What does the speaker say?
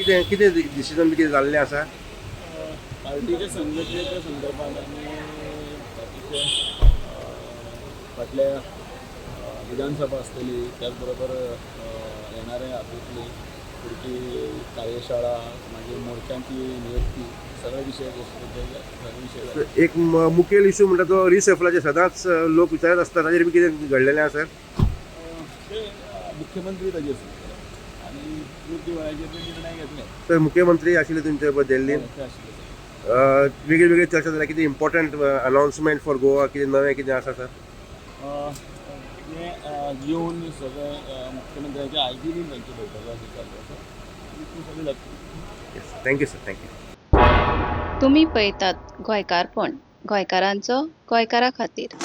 कितें कितें डिसिजन बी कितें जाल्लें आसा? पार्टीच्या संघटनेच्या संदर्भात आनी बाकीचे फाटल्या विधानसभा आसतली, त्याच बरोबर येणाऱ्या हातूंतली फुडची कार्यशाळा, मागीर मोर्चांची नियुक्ती, सगळे विशय सगळे विशय जाले. एक मुखेल इशू म्हणटा तो रिशफलाचे सदांच लोक विचारत आसता, ताजेर बी कितें घडलेलें आसा? ते मुख्यमंत्री ताजेर सांगतले आनी योग्य वेळाचेर ते निर्णय घेतले. तर मुख्यमंत्री आशिल्ले तुमचे दिल्लीन? ते आशिल्ले. वेगळी वेगळी चर्चा जाल्या, कितें इम्पॉर्टंट अनाउन्समेंट फॉर गोवा, कितें नवें कितें आसा सर? हे येवन सगळे मुख्यमंत्र्याच्या आयदीन तांची बैठक अशी चालू आसा आनी ती सगळी जातली. Thank you sir, thank you. तुमी पळयतात गोंयकारपण, गोंयकारांचो गोंयकारा खातीर.